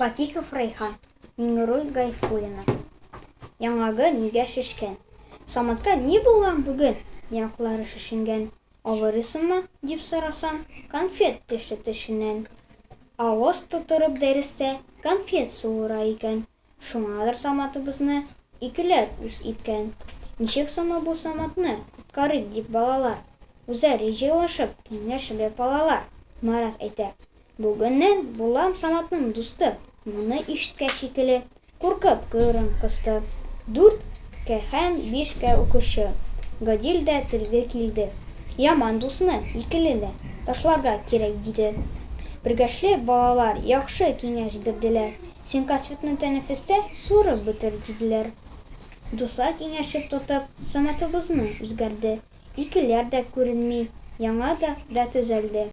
Фатихов Рәйхан, Миңнеруй Гайфуллина. Яңагы нигә шешкән? Саматка ни булган бүген? Яңаклары шешенгән. Авырыйсыңмы, дип сорасаң, Конфет төште тешеннән. Авыз тутырып дәрестә Конфет суыра икән. Шуңадыр Саматыбызны Икеләр үз иткән. Ничек соң бу Саматны Коткарыйк дип балалар Үзләре җыелышып Киңәшеп алалар. Марат әйтә: Бүгеннән булам Саматның дусты. Моны ишеткәч икеле Куркып койрыгын кысты. Дүрт кә һәм биш кә укучы Гадил дә телгә килде. Яман дусны, икеле не Ташларга кирәк, диде. Бергәләшеп балалар Яхшы киңәш бирделәр. Син конфетны тәнәфестә Суырып бетер, диделәр. Дуслар киңәшен тотып, Саматыбыз үзгәрде. Икелеләр дә күренми, Яңагы да төзәлде.